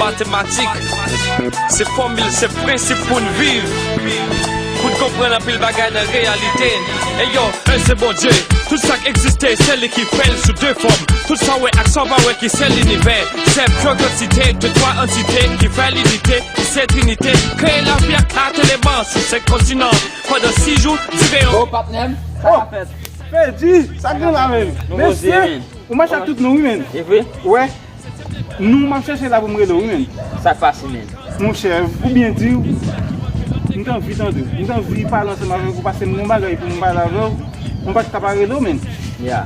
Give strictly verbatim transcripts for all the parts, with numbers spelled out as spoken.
Matematik, se fòmil, se prensip pou n viv. Pou n konprann anpil bagay nan reyalite. Eyo, un se Bondye, tout sa k egziste, se li ki fè l sou de fòm. Tout sa w wè ak sa w pa wè ki se linivè. Sèf, twa antite, de twa antite ki fè linite, ki se trinite. Kreye lavi ak kat eleman sou senk kontinan pandan sis jou, dire yon. Oh, patnè m, sa ka fèt. Fedi, sa gen la menm. Mesye, ou mache ak tout nou, wi, menm. E vre? Wè. Nou m ap chèche la pou m rele w, wi, menm. Sa k pase, menm? Monchè, pou byen di w, m t anvi tande w. M t anvi pale ansanm avèk ou, paske m gon bagay pou m pale avè w. M pa t ka pa rele w, menm. Ya.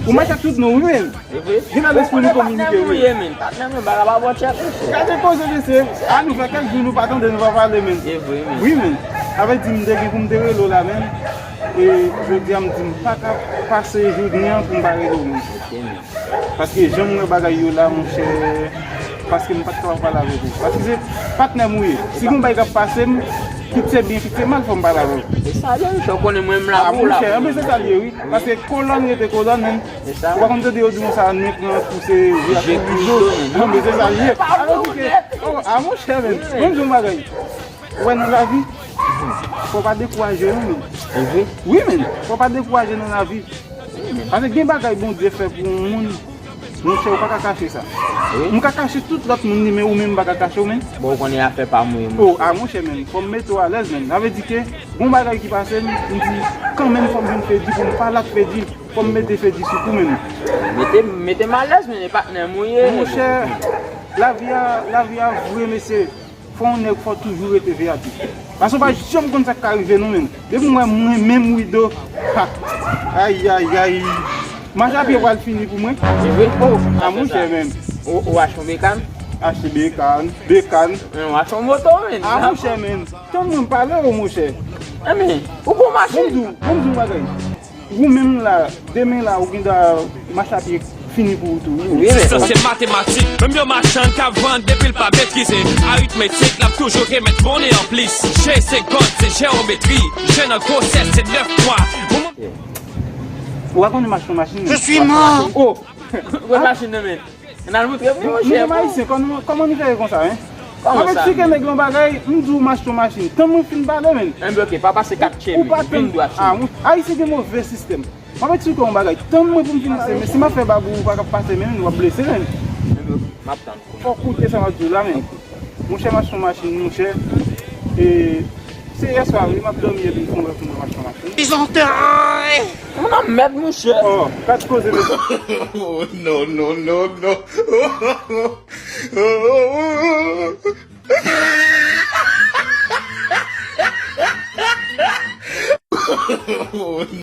Ou mache ak tout nou, wi, menm. E vre? Gen nan lespri nou kominike, wi. Patnè m, bagay pa bon tchèk, mesye. Gade koze, mesye. A nou fè kèk jou nou pa tande, nou pa pale, menm. E vre, menm. Wi, menm. Sa vle di m te gen pou m te rele w la, menm. E jodi a m di m pa ka pase jounen an pou m pa rele w, menm. Ok, menm. Paske jan m wè bagay yo la, monchè, paske m pa t kapab pale avèk ou. Paske se patnè m ou ye. Si gon bagay k ap pase m, kit se byen, kit se mal, fò m pale avè w. E sa l ye, monchè, w konnen mwen m la pou w la. A, monchè, anben se sa l ye, wi. Paske kolòn rete kolòn, menm. Ou pa konn tande yo di konsa, nèg lan pouse vye ak izo. Anben se sa l ye. Alò di ke, oh, a, monchè, menm. Mwen m di yon bagay. Ou wè nan lavi, fò w pa dekouraje non, menm. E vre? Wi, menm. Fò w pa dekouraje nan lavi. Paske gen bagay Bondye fè pou yon moun, monchè, ou pa ka kache sa. Wi. M ka kache tout lòt moun li, men ou menm m pa ka kache w, menm. Bon, ou konnen afè pa m, wi, monchè. Oh, a, monchè, menm, fò m mete w alèz, menm. Sa vle di ke gon bagay ki pase m, m di, kanmenm fò m vin Fedi pou m pale ak Fedi, fò m mete Fedi sou kou, menm. Mete, mete m alèz, menm, e patnè m ou ye. Monchè, lavi a, lavi a vre, mesye. Fò yon nèg fò toujou rete veyatif. Paske w pa janm konn sa k ka rive non, menm. Depi m wè mwen menm Wido, ha, ayayay. Mach a pye pral fini pou mwen. E vre? Oh, a monchè, menm. Ou, ou achte yon bekàn? Achte bekàn, bekàn. Men ou achte yon moto, menm. A monchè, menm. Tann mwen pale w, monchè. Enben, ou gon machin. Bon m di w, bon m di w yon bagay. Ou menm la, demen la, ou gen dwa mache a pye fini pou ou tou, wi. Wi, men sa se matematik. Menm yon machann k ap vann, depi l pa metrize aritmetik, l ap toujou remèt monnen anplis. G se God, se jewometri. Je nan gwosès, se nèf mwa. Ou pa konnen mache yon machin, men. Je suis mort. Oh! Gwo machin nan men. N al montre m, wi, monchè. Nou menm Ayisyen, kòman, kòman nou fè konsa, en? Kòman sa? M ap eksplike nèg lan bagay, m di w m achte yon machin. Tann mwen fin pale, menm. Enben, ok, pa pase kat tchè, menm. Vin dwat, a, Ayisyen gen move sistèm. M ap eksplike w yon bagay. Tann mwen pou m fin pale, men si m ap fè babou, ou pa ka pase, menm, w ap blese, menm. Enben, ok, m ap tann. Fò w koute sa m ap di w la, menm. Monchè, m achte yon machin, monchè. E, se yè swa, wi, m ap dòmi epi m fè yon rèv pou m achte yon machin. Ils ont intérêt. Mwen nan mèd, monchè. Oh, kat koze, mesye. Oh, non, non, non, non.